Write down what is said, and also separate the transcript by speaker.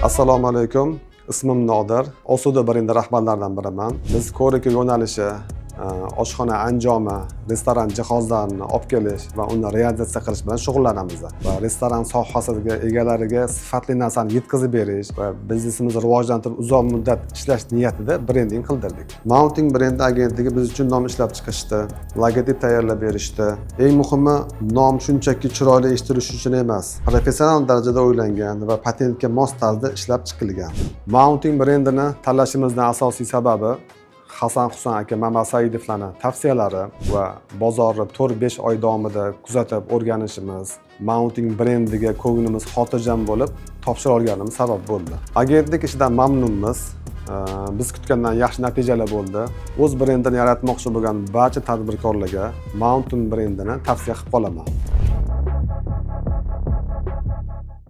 Speaker 1: Assalomu alaykum. Ismim Nodir. Osuda brendi rahbarlaridan biriman. Biz HoReCa yo'nalishi, oshxona anjomi, restoran jihozlarini olib kelish va uni realizatsiya qilish bilan shug'ullanamiz va restoran sohasiga egalariga sifatli narsani yetkazib berish va biznesimizni rivojlantirib, uzoq muddat ishlash niyatida brending qildirdik. Mounting brendi agentligi biz uchun nom ishlab chiqishdi, logotip tayyorlab berishdi. Eng muhimi, nom shunchaki chiroyli eshitilishi uchun emas, professional darajada o'ylangan va patentga mos tarzda ishlab chiqilgan. Mounting brendini tanlashimizdan asosiy sababi Hasan Husan aka Mamasaidovlarni tavsiyalari va bozorni 4-5 oy davomida kuzatib o'rganishimiz, Mounting brendiga ko'nglimiz xotirjam bo'lib topshira olganimiz sabab bo'ldi. Agentlik ishidan mamnunmiz. Biz kutgandan yaxshi natijalar bo'ldi. O'z brendini yaratmoqchi bo'lgan barcha tadbirkorlarga Mountain brendini tavsiya qilib qolaman.